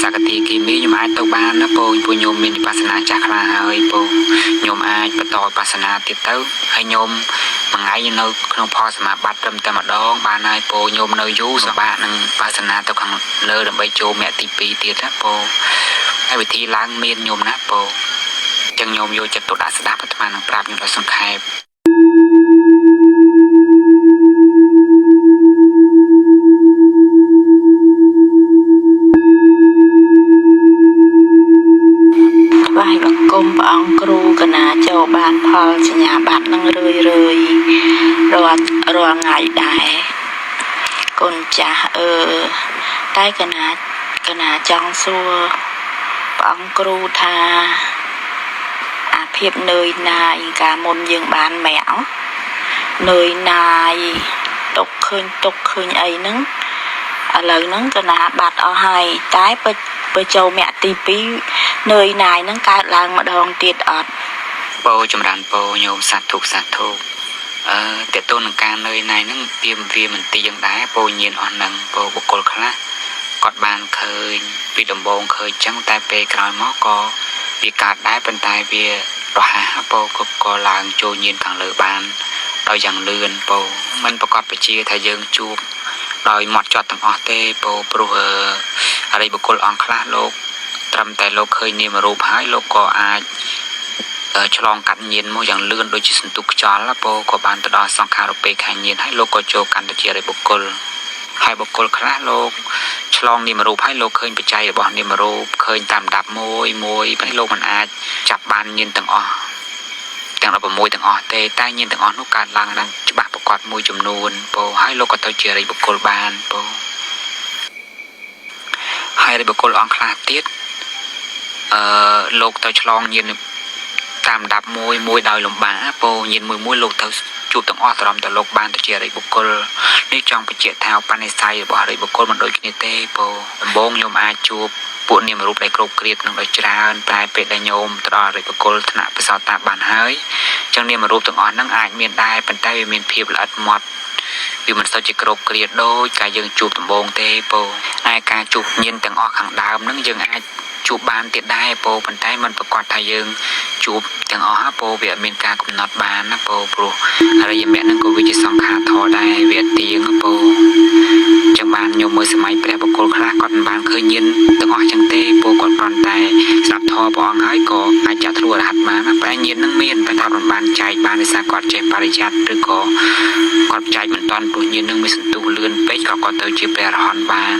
សកតិគិមីខ្ញុំអាចទៅបានណាពូពួកញោមមានវិបស្សនាចាស់ខ្លះហើយពូញោមអាចបន្តវិបស្សនាទៀតទៅហើយញោមមួយថ្ងៃនៅក្នុងផលសមាបត្តិត្រឹមតែម្ដងបានហើយពូញោមនៅយូរសបាកនឹងវិបស្សនាទៅខាងលើដើម្បីចូលមគ្គទី2ទៀតណាពូហើយវិធីឡើងមានញោមណាពូចឹងញោមយកចិត្តទុកដាក់ស្ដាប់អាត្មានឹងប្រាប់ញោមដល់សង្ខេប ថ្វាយបង្គំព្រះអង្គគ្រូកណាចូលបានផលសញ្ញាបត្រនឹងរឿយរឿយរាល់រាល់ថ្ងៃដែរកូនចាស់អឺតែកណាកណាចង់សួរព្រះអង្គគ្រូថាអាភាពនឿយណាយកាលមុនយើងបានម៉ាក់នឿយណាយទុកឃើញទុកឃើញអីហ្នឹងឥឡូវហ្នឹងកណាបាត់អស់ហើយតែបើចូលមគ្គទី2នឿយណាយហ្នឹងកើតឡើងម្ដងទៀតអត់ ពោចម្រើនពោញោមសាធុសាធុអឺតេតូននឹងការនឿយណាយហ្នឹងវាមិនទៀងដែរពោញៀនអស់ហ្នឹងពោបុគ្គលខ្លះគាត់បានឃើញពីដំបូងឃើញចឹងតែពេលក្រោយមកក៏វាកើតដែរប៉ុន្តែវារហ័សពោក៏ឡើងចូលញៀនខាងលើបានដោយយ៉ាងលឿនពោមិនប្រកាសពជាថាយើងជួបដោយម៉ត់ចត់ទាំងអស់ទេពោព្រោះអរិយបុគ្គលអង្គខ្លះលោកត្រឹមតែលោកឃើញនាមរូបហើយលោកក៏អាចឆ្លងកាត់ញៀនមកយ៉ាងលឿនដូចជាសន្ទុះខ្យល់ពោក៏បានទៅដល់សង្ខារូបេខាញៀនហើយលោកក៏ចូលកាន់ទៅជាអរិយបុគ្គលហើយបុគ្គលខ្លះលោកឆ្លងនាមរូបហើយលោកឃើញបច្ច័យរបស់នាមរូបឃើញតាមដាប់មួយមួយប៉ុន្តែលោកមិនអាចចាប់បានញៀនទាំងអស់ទាំង16ទាំងអស់ទេតែញៀនទាំងអស់នោះកើតឡើងឡើងច្បាស់ប្រកបមួយចំនួនពោហើយលោកក៏ទៅជាអរិយបុគ្គលបានពោហើយអរិយបុគ្គលអង្គខ្លះទៀតលោកទៅឆ្លងញៀនតាមដាប់មួយមួយដោយលំបាកពោញៀនមួយមួយលោកទៅជួបទាំងអស់ត្រឹមតែលោកបានទៅជាអរិយបុគ្គលនេះចង់បញ្ជាក់ថាបនិស្ស័យរបស់អរិយបុគ្គលមិនដូចគ្នាទេពោដំបូងញោមអាចជួបពួកនាមរូបដែលគ្រប់គ្រាតនឹងដោយច្រើនតែពេលដែលញោមទៅដល់អរិយបុគ្គលថ្នាក់បសោតាបានហើយចឹងនាមរូបទាំងអស់ហ្នឹងអាចមានដែរប៉ុន្តែវាមានភាពល្អិតម៉ត់វាមិនសូវជាគ្រប់គ្រាតដូចការយើងជួបដំបូងទេពោឯការជួបញៀនទាំងអស់ខាងដើមហ្នឹងយើងអាចជួបបានទៀតដែរពោប៉ុន្តែมันប្រកាសថាយើងជួបទាំងអស់ពោវាអត់មានការកំណត់បានណាពោព្រោះអរិយមគ្គហ្នឹងក៏វាជាសង្ខារធម៌ដែរវាទៀងពោចឹងបានញោមមើលសម័យព្រះបុគ្គលខ្លះគាត់មិនបានឃើញញៀនទាំងអស់ចឹងទេពោគាត់គ្រាន់តែស្ដាប់ធម៌ព្រះអង្គហើយក៏អាចចាក់ធ្លុះរហ័តបានណាតែញៀនហ្នឹងមានតែគាត់មិនបានចែកបានដោយសារគាត់ចេះបរិយ័តឬក៏គាត់ចែកមិនតាន់ព្រោះញៀនហ្នឹងមានសន្ទុះលឿនពេកក៏គាត់ទៅជាព្រះអរហន្តបាន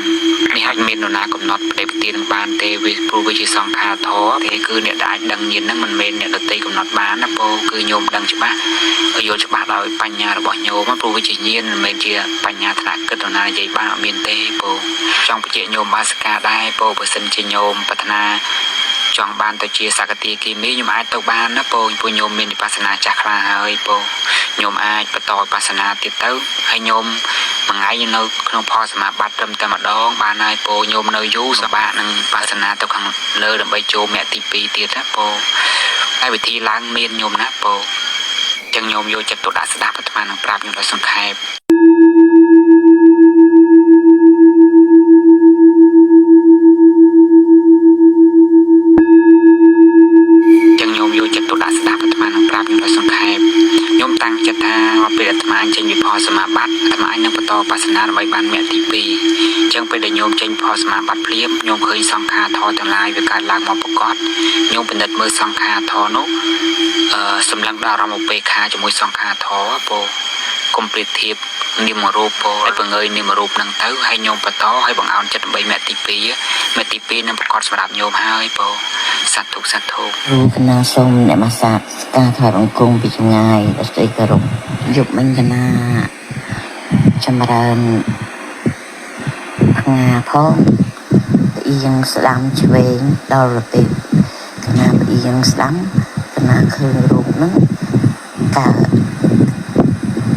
នេះអាចមាននរណាកំណត់ប្រតិបត្តិនឹងបានទេវាព្រោះវាជាសង្ខារធម៌ទេគឺអ្នកដែលអាចដឹងញៀនហ្នឹងមិនមែនអ្នកដទៃកំណត់បានណាពោគឺញោមដឹងច្បាស់យល់ច្បាស់ដោយបញ្ញារបស់ញោមព្រោះវាជាញៀនមិនមែនជាបញ្ញាថ្នាក់គិតនរណានិយាយបានអត់មានទេពោចង់បញ្ជាក់ញោមបាសកាដែរពោបើសិនជាញោមប្រាថ្នាចង់បានទៅជាសកតិគិមីខ្ញុំអាចទៅបានណាពោពួកញោមមានវិបស្សនាចាស់ខ្លះហើយពោញោមអាចបន្តវិបស្សនាទៀតទៅហើយញោមមួយថ្ងៃនៅក្នុងផលសមាបត្តិត្រឹមតែម្ដងបានហើយពោញោមនៅយូរសបាកនឹងវិបស្សនាទៅខាងលើដើម្បីចូលមគ្គទី2ទៀតណាពោហើយវិធីឡើងមានញោមណាពោចឹងញោមយកចិត្តទុកដាក់ស្ដាប់អាត្មានឹងប្រាប់ញោមដល់សង្ខេបចឹងញោមយកចិត្តទុកដាក់ស្ដាប់អាត្មានឹងប្រាប់ញោមដល់សង្ខេបញោមតាំងចិត្តថាពេលអាត្មាចេញពីផលសមាបត្តិអាត្មានឹងបន្តបាសនាដើម្បីបានមគ្គទី2ចឹងពេលដែលញោមចេញផលសមាបត្តិភ្លាមញោមឃើញសង្ខារធម៌ទាំងឡាយវាកើតឡើងមកប្រកបញោមពិនិត្យមើលសង្ខារធម៌នោះសម្លឹងដល់អារម្មណ៍ឧបេក្ខាជាមួយសង្ខារធម៌ពោកុំប្រៀបធៀបនាមរូបពោឲ្យបង្ើយនាមរូបហ្នឹងទៅហើយញោមបន្តឲ្យបង្អោនចិត្តដើម្បីមគ្គទី2មគ្គទី2នឹងប្រកបសម្រាប់ញោមហើយពោសាធុសាធុគ្រូកណាសូមអ្នកមាសាការថ្វាយបង្គំពីចម្ងាយដល់ស្ដីគោរពយប់មិញកណាចម្រើនផ្ងាផងផ្អៀងស្ដាំឆ្វេងដល់រទេកណាផ្អៀងស្ដាំកណាឃើញរូបហ្នឹង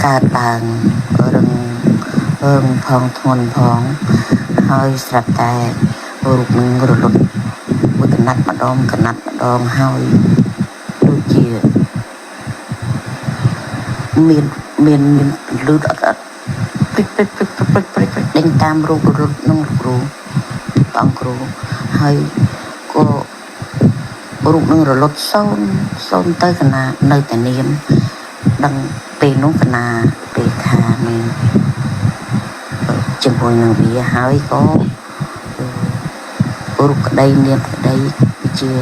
កើតឡើងរឹងផងធ្ងន់ផងហើយស្រាប់តែរូបនឹងរលត់មួយកណាត់ម្ដងកណាត់ម្ដងហើយដូចជាមានមានលឺអត់អត់ព្រិចព្រិចព្រិចព្រិចព្រិចព្រិចដេញតាមរូបរលត់នឹងគ្រូបងគ្រូ ហើយក៏រូបនឹងរលត់សូន្យសូន្យទៅកណានៅតែនាមដឹងពេលនោះកណាពេលខាមានជាមួយនឹងវាហើយក៏រូបក្តីនាមក្តីវិជា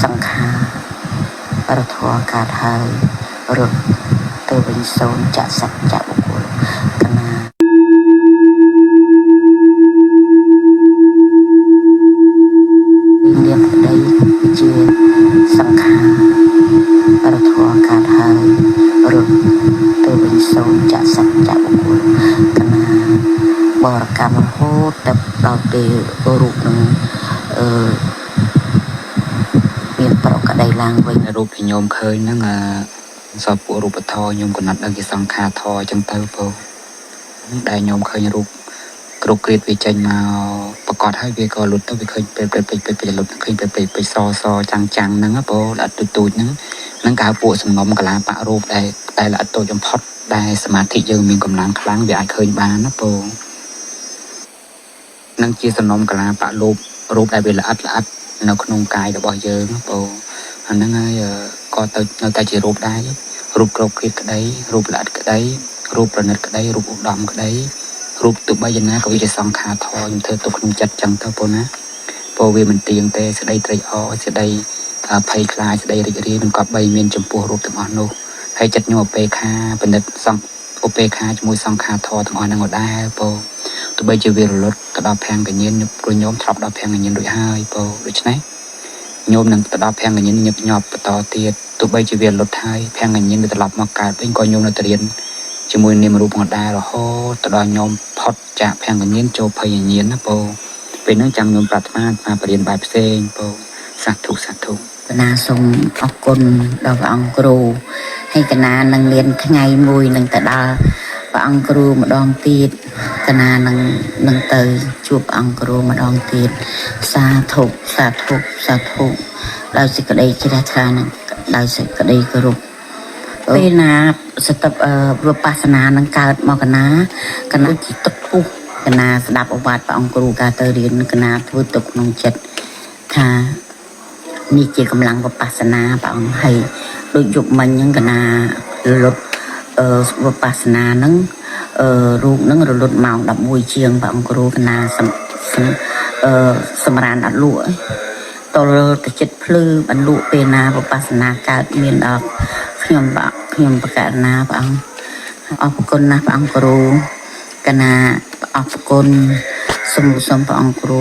សង្ខារធម៌កើតហើយរត់ទៅវិញសូន្យចាក់សច្ចបុគ្គលកណានាមក្តីវិជាសង្ខារធម៌កើតហើយរត់ទៅវិញសូន្យចាក់សច្ចបុគ្គលកណាបរកម្មរហូតទៅដល់ពេលរូបនឹងអឺមានប្រក្តីឡើងវិញ រូបដែលញោមឃើញហ្នឹងអឺសពពួករូបធម៌ញោមកំណត់ដឹងជាសង្ខារធម៌អញ្ចឹងទៅពោហ្នឹងដែលញោមឃើញរូបគ្រប់គ្រាតវាចេញមកប្រកាសហើយវាក៏លុតទៅវាឃើញពេលពេលពេចពេចពេចលុតឃើញពេលពេលពេចសសចាំងចាំងហ្នឹងណាពោល្អិតទូចទូចហ្នឹងហ្នឹងគេហៅពួកសំណុំកលាបៈរូបដែលដែលល្អិតតូចបំផុតដែលសមាធិយើងមានកម្លាំងខ្លាំងវាអាចឃើញបានណាពោនឹងជាសំណុំកលាបៈរូបរូបដែលវាល្អិតល្អិតនៅក្នុងកាយរបស់យើងណាពោអាហ្នឹងហើយក៏ទៅនៅតែជារូបដែររូបគ្រប់គ្រាតក្តីរូបល្អិតក្តីរូបប្រណិតក្តីរូបឧត្តមក្តីរូបទោះបីយ៉ាងណាក៏វាជាសង្ខារធម៌ខ្ញុំធ្វើទុកក្នុងចិត្តចឹងទៅពោណាពោវាមិនទៀងទេសេចក្តីត្រេកអរសេចក្តីភ័យខ្លាចសេចក្តីរីករាយមិនគប្បីមានចំពោះរូបទាំងអស់នោះហើយចិត្តខ្ញុំឧបេក្ខាពិនិត្យសង្ឧបេក្ខាជាមួយសង្ខារធម៌ទាំងអស់ហ្នឹងក៏ដែរពោទោះបីជាវារលត់ទៅដល់ភាំងកញ្ញានព្រោះញោមធ្លាប់ដល់ភាំងកញ្ញានរួចហើយពោដូច្នេះញោមនឹងទៅដល់ភាំងកញ្ញានញឹកញាប់បន្តទៀតទោះបីជាវារលត់ហើយភាំងកញ្ញានវាត្រឡប់មកកើតវិញក៏ញោមនៅតែរៀនជាមួយនាមរូបផងដែររហូតទៅដល់ញោមផុតចាកភាំងកញ្ញានចូលភ័យញ្ញានណាពោពេលហ្នឹងចាំញោមប្រាថ្នាអាត្មាបរៀនបែបផ្សេងពោសាធុសាធុ កណាសូមអរគុណដល់ព្រះអង្គគ្រូហើយកណានឹងមានថ្ងៃមួយនឹងទៅដល់ព្រះអង្គគ្រូម្ដងទៀតកណានឹងនឹងទៅជួបព្រះអង្គគ្រូម្ដងទៀតសាធុសាធុសាធុដោយសេចក្តីជ្រះថ្លានឹងដោយសេចក្តីគោរពពេលណាសតបវិបស្សនានឹងកើតមកកណាកណាជាទឹកពុះកណាស្ដាប់ឱវាទព្រះអង្គគ្រូការទៅរៀនកណាធ្វើទុកក្នុងចិត្តថា នេះជាកម្លាំងវិបស្សនាព្រះអង្គហើយដូចយប់មិញហ្នឹងកណារលត់អឺវិបស្សនាហ្នឹងអឺរូបហ្នឹងរលត់ម៉ោង11ជាងព្រះអង្គគ្រូកណាសំសំអឺសម្រានអត់លក់ឯងតលទៅចិត្តភ្លឺបានលក់ពេលណាវិបស្សនាកើតមានដល់ខ្ញុំបាទខ្ញុំបកណាព្រះអង្គអរគុណណាស់ព្រះអង្គគ្រូកណាអរគុណសូមសូមព្រះអង្គគ្រូ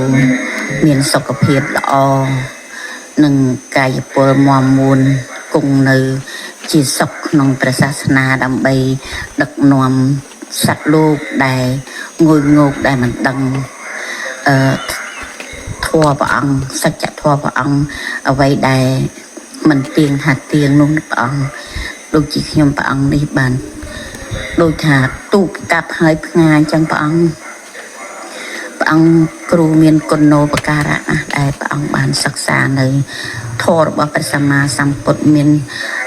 មានសុខភាពល្អ និងកាយពលមមមួនគង់នៅជាសុខក្នុងព្រះសាសនាដើម្បីដឹកនាំសត្វលោកដែលងុយងោកដែលមិនដឹងអឺធម៌ព្រះអង្គសច្ចធម៌ព្រះអង្គអ្វីដែលមិនទៀងថាទៀងនោះព្រះអង្គដូចជាខ្ញុំព្រះអង្គនេះបានដូចថាទូបកាប់ហើយផ្ងាអញ្ចឹងព្រះអង្គ ព្រះអង្គគ្រូមានគុណូបការៈណាស់ដែលព្រះអង្គបានសិក្សានៅធម៌របស់ព្រះសម្មាសម្ពុទ្ធមាន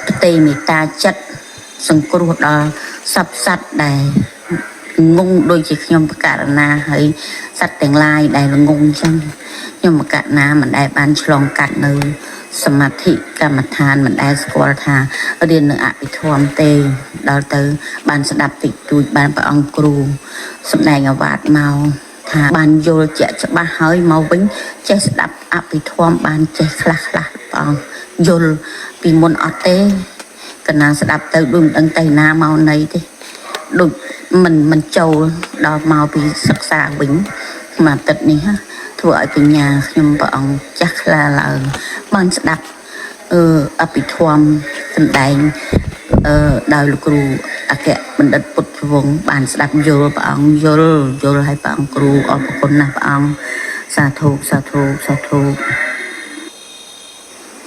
ប្រតិមេត្តាចិត្តសង្គ្រោះដល់សត្វសត្វដែលងងដូចជាខ្ញុំបករណាហើយសត្វទាំងឡាយដែលងងអញ្ចឹងខ្ញុំបករណាមិនដែលបានឆ្លងកាត់នៅសមាធិកម្មដ្ឋានមិនដែលស្គាល់ថារៀននៅអភិធម្មទេដល់ទៅបានស្ដាប់តិចតួចបានព្រះអង្គគ្រូសម្ដែងឱវាទមក ថាបានយល់ជាក់ច្បាស់ហើយមកវិញចេះស្ដាប់អភិធម្មបានចេះខ្លះខ្លះព្រះអង្គយល់ពីមុនអត់ទេកណាស្ដាប់ទៅដូចមិនដឹងទៅណាមកណីទេដូចមិនមិនចូលដល់មកពីសិក្សាវិញមួយអាទិត្យនេះហ่ะធ្វើឲ្យបញ្ញាខ្ញុំព្រះអង្គចាស់ខ្លាឡើងបានស្ដាប់អឺអភិធម្មសម្ដែងអឺដោយលោកគ្រូអគ្គបណ្ឌិតពុទ្ធវង្សបានស្ដាប់យល់ព្រះអង្គយល់យល់ឲ្យព្រះអង្គគ្រូអរគុណណាស់ព្រះអង្គសាធុសាធុសាធុ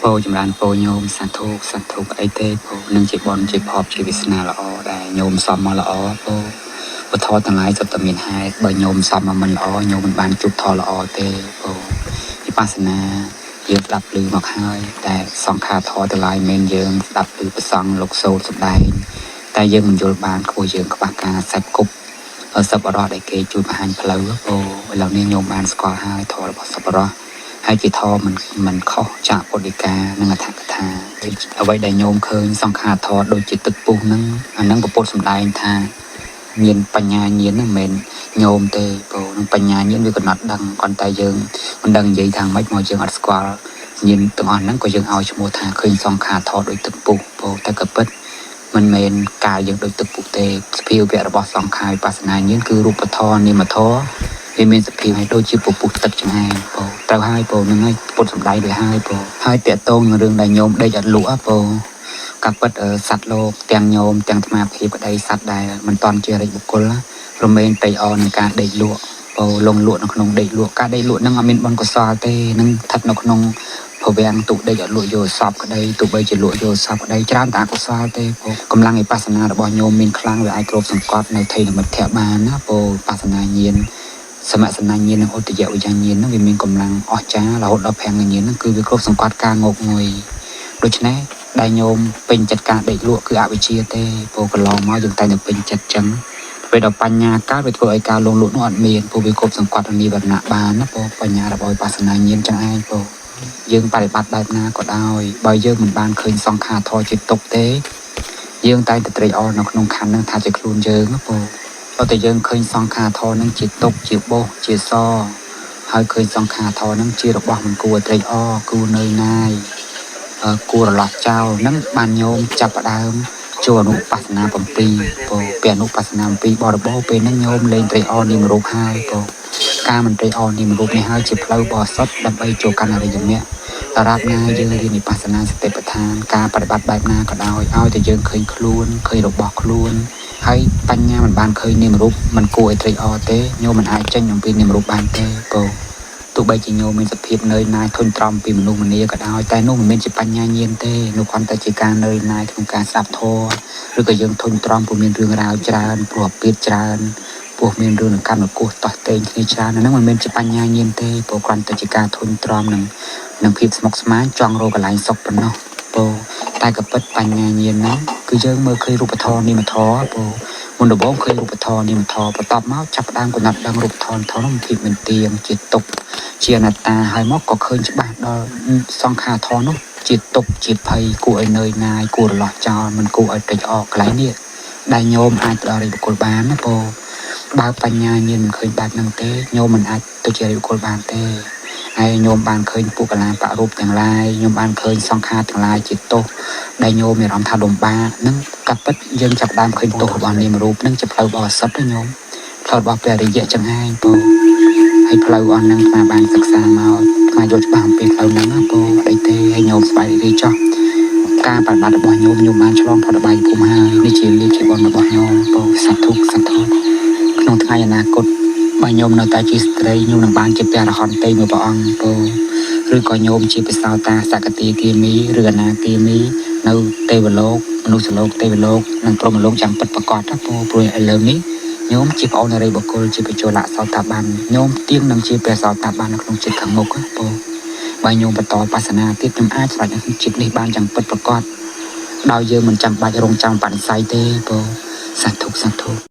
ពោចម្រើនពោញោមសាធុសាធុអីទេពោនឹងជាបុណ្យជាភ័ព្វជាវាសនាល្អដែលញោមសំមកល្អពោពធទាំងឡាយសុទ្ធតែមានហេតុបើញោមសំមកមិនល្អញោមមិនបានជួបធម៌ល្អទេពោវិបស្សនាយើងស្ដាប់ឮមកហើយតែសង្ខារធម៌ទាំងឡាយមិនយើងស្ដាប់ឮប្រសង់លោកសូត្រសម្ដែងតែយើងមិនយល់បានខ្ពស់យើងខ្វះការសេពគប់សប្បុរសដែលគេជួយបង្ហាញផ្លូវពោឥឡូវនេះញោមបានស្គាល់ហើយធម៌របស់សប្បុរស ហើយជាធម៌មិនមិនខុសចាកពុទ្ធដីកានិងអត្ថកថាអ្វីដែលញោមឃើញសង្ខារធម៌ដូចជាទឹកពុះហ្នឹងអាហ្នឹងពពុទ្ធសម្ដែងថាមានបញ្ញាញាណហ្នឹងមិនមែនញោមទេព្រោះនឹងបញ្ញាញាណវាកំណត់ដឹងគ្រាន់តែយើងមិនដឹងនិយាយថាម៉េចមកយើងអត់ស្គាល់ញាណទាំងអស់ហ្នឹងក៏យើងឲ្យឈ្មោះថាឃើញសង្ខារធម៌ដូចទឹកពុះព្រោះតែក៏ពិតមិនមែនកាយយើងដូចទឹកពុះទេសភាវៈរបស់សង្ខារវិបស្សនាញាណគឺរូបធម៌នាមធម៌វាមានសភាពឲ្យដូចជាពពុះទឹកចឹងឯងពោត្រូវហើយពោហ្នឹងហើយពុទ្ធសំដែងរួចហើយពោហើយតកតងនឹងរឿងដែលញោមដេកអត់លក់ពោកាពិតសត្វលោកទាំងញោមទាំងអាត្មាភាពក្តីសត្វដែលមិនតន់ជារិទ្ធបុគ្គលរមែងតៃអនឹងការដេកលក់ពោលងលក់នៅក្នុងដេកលក់ការដេកលក់ហ្នឹងអត់មានបុណ្យកុសលទេនឹងស្ថិតនៅក្នុងភវង្គទុដេកអត់លក់យកសពក្តីទោះបីជាលក់យកសពក្តីច្រើនតែអកុសលទេពោកម្លាំងវិបស្សនារបស់ញោមមានខ្លាំងវាអាចគ្របសង្កត់នៅថៃនមិត្តៈបានណាពោវិបស្សនាញាណសមសញ្ញាញាណនិងឧត្តយវិញ្ញាណហ្នឹងវាមានកម្លាំងអស្ចារ្យរហូតដល់ភង្គញាណហ្នឹងគឺវាគ្របសង្កត់ការងោកងុយដូច្នេះដែលញោមពេញចិត្តការដេកលក់គឺអវិជ្ជាទេព្រោះកន្លងមកយើងតែងតែពេញចិត្តចឹងពេលដល់បញ្ញាកើតវាធ្វើឲ្យការលងលក់នោះអត់មានព្រោះវាគ្រប់សង្កត់និវរណៈបានណាព្រោះបញ្ញារបស់វិបស្សនាញាណចឹងឯងព្រោះយើងបប្រតិបត្តិបែបណាក៏ដោយបើយើងមិនបានឃើញសង្ខារធម៌ជាទុកទេយើងតែងតែត្រេកអរនៅក្នុងខណ្ឌហ្នឹងថាជាខ្លួនយើងណាព្រោះបើតែយើងឃើញសង្ខារធម៌ហ្នឹងជាទុកជាបោសជាសហើយឃើញសង្ខារធម៌ហ្នឹងជារបស់មិនគួរឲ្យត្រេកអរគួរនឿយណាយគួររលាស់ចោលហ្នឹងបានញោមចាប់ផ្ដើមចូលអនុបស្សនា7ពោពេលអនុបស្សនា7បរិបូរណ៍ពេលហ្នឹងញោមលែងត្រេកអរនាមរូបហើយពោការមិនត្រេកអរនាមរូបនេះហើយជាផ្លូវបរិសុទ្ធដើម្បីចូលកាន់អរិយមគ្គដរាបណាយើងរៀនវិបស្សនាសតិប្បដ្ឋានការបប្រតិបត្តិបែបណាក៏ដោយឲ្យតែយើងឃើញខ្លួនឃើញរបស់ខ្លួនហើយបញ្ញាមិនបានឃើញនាមរូបមិនគួរឲ្យត្រេកអរទេញោមមិនអាចចេញអំពីនាមរូបបានទេពោទោះបីជាញោមមានសភាពនឿយណាយធុញទ្រាន់ពីមនុស្សម្នាក៏ដោយតែនោះមិនមែនជាបញ្ញាញាណទេនោះគ្រាន់តែជាការនឿយណាយក្នុងការស្ដាប់ធម៌ឬក៏យើងធុញទ្រាន់ព្រោះមានរឿងរ៉ាវច្រើនព្រោះអាពាធច្រើនព្រោះមានរឿងកម្មគោះតោះតេងគ្នាច្រើនហ្នឹងមិនមែនជាបញ្ញាញាណទេព្រោះគ្រាន់តែជាការធុញទ្រាន់នឹងភាពស្មុគស្មាញចង់រកកន្លែងសុខប៉ុណ្ណោះពោតែក៏ពិតបញ្ញាញាណហ្នឹងគឺយើងមើលឃើញរូបធម៌នាមធម៌ពោមុនដំបូងឃើញរូបធម៌នាមធម៌បន្ទាប់មកចាប់ផ្ដើមកំណត់ដឹងរូបធម៌ធម៌នោះភាពមិនទៀងជាទុក្ខជាអនត្តាហើយមកក៏ឃើញច្បាស់ដល់សង្ខារធម៌នោះជាទុក្ខជាភ័យគួរឲ្យនឿយណាយគួររលាស់ចោលមិនគួរឲ្យត្រេកអរកន្លែងនេះដែលញោមអាចទៅដល់រិទ្ធបុគ្គលបានណាពោបើបញ្ញាញាណមិនឃើញបែបហ្នឹងទេញោមមិនអាចទៅជារិទ្ធបុគ្គលបានទេហើយញោមបានឃើញពួកកលាបរូបទាំងឡាយញោមបានឃើញសង្ខារទាំងឡាយជាទោសដែលញោមមានអារម្មណ៍ថាលំបាកហ្នឹងកាប់ពិតយើងចាប់ដើមឃើញទោសរបស់នាមរូបហ្នឹងជាផ្លូវបរិសុទ្ធណាញោមផ្លូវរបស់ព្រះរិយៈចឹងឯងពោហើយផ្លូវអស់ហ្នឹងអាបានសិក្សាមកអាយល់ច្បាស់អំពីផ្លូវហ្នឹងណាពោអីទេហើយញោមស្បែករីចោះការបប្រតិបត្តិរបស់ញោមញោមបានឆ្លងផុតអបាយភូមិហើយនេះជាលាភជាបុណ្យរបស់ញោមពោសាធុសាធុក្នុងថ្ងៃអនាគតបើញោមនៅតែជាស្ត្រីញោមនឹងបានជាព្រះរហន្តទេមួយព្រះអង្គពោឬក៏ញោមជាព្រះសោតាសកតិគាមីឬអនាគាមីនៅទេវលោកមនុស្សលោកទេវលោកនិងព្រហ្មលោកយ៉ាងពិតប្រាកដណាពោព្រោះឥឡូវនេះញោមជាប្អូនអរិយបុគ្គលជាបច្ចុលសោតាបានញោមទៀងនឹងជាព្រះសោតាបាននៅក្នុងជាតិខាងមុខណាពោបើញោមបន្តបាសនាទៀតខ្ញុំអាចស្រាច់ក្នុងជាតិនេះបានយ៉ាងពិតប្រាកដដោយយើងមិនចាំបាច់រងចាំបនិស័យទេពោសាធុសាធុ។